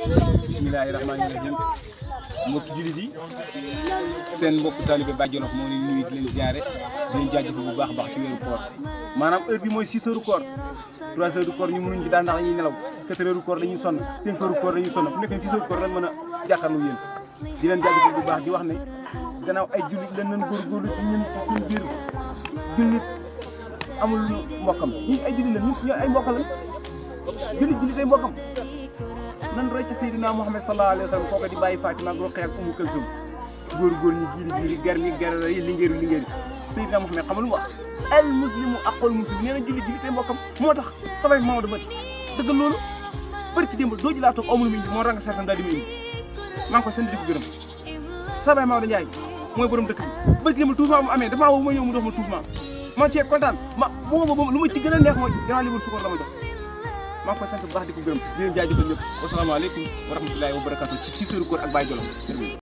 bismillaahi rahmaani rahiim mbokki jullit yi seen mbokk taalibe Baye Djolof moo leen nuyu di leen ziare di leen jaajëfal bu baax a baax ci weeru koor maanaam heure bi mooy 6 heures koor 3 heures koor ñu mënuñ ci daal ndax dañuy nelaw 4 heures koor dañuy sonn 5 heures koor dañuy sonn fu nekk 6 heures koor lañ mën a jàkkaarloo yéen di leen jaajëfal bu baax di wax ne gannaaw ay jullit lañ leen góorgóorlu ci ñun suñu biir jullit amul mbokkam ñun ay jullit la ñun ay mbokk lañ jullit ay mbokkam nan roy ci Seydina Muhammad sallallahu alayhi wa sallam kooku di bàyyi Fatima ak Roqaya ak Umu Kalsum góor ñi jiiri gar yi lingeeri Seydina Muhammad xam lu mu wax al muslimu aqul muslim nee na jullit ay mbokkam moo tax samay Maodo ba dëgg loolu bari ci démb doo ji laa toog amul mu indi moo ranga sartam daal di mu indi maa ngi ko sant di ko gërëm samay Maodo Ndiaye mooy borom dëkk bi bari ci démb tuufmaa mu amee dafa woo ma ñëw mu dox ma tuufmaa man cee kontaan lu ma ci gën a neex mooy gannaaw li mu sukkoon la ma jox maa ngi koy sant bu baax di ko gërëm di leen jaajëfal ñëpp wasalaamaaleykum wa rahmatullahi wa barakatu ci 6 heures koor ak Baye Djolof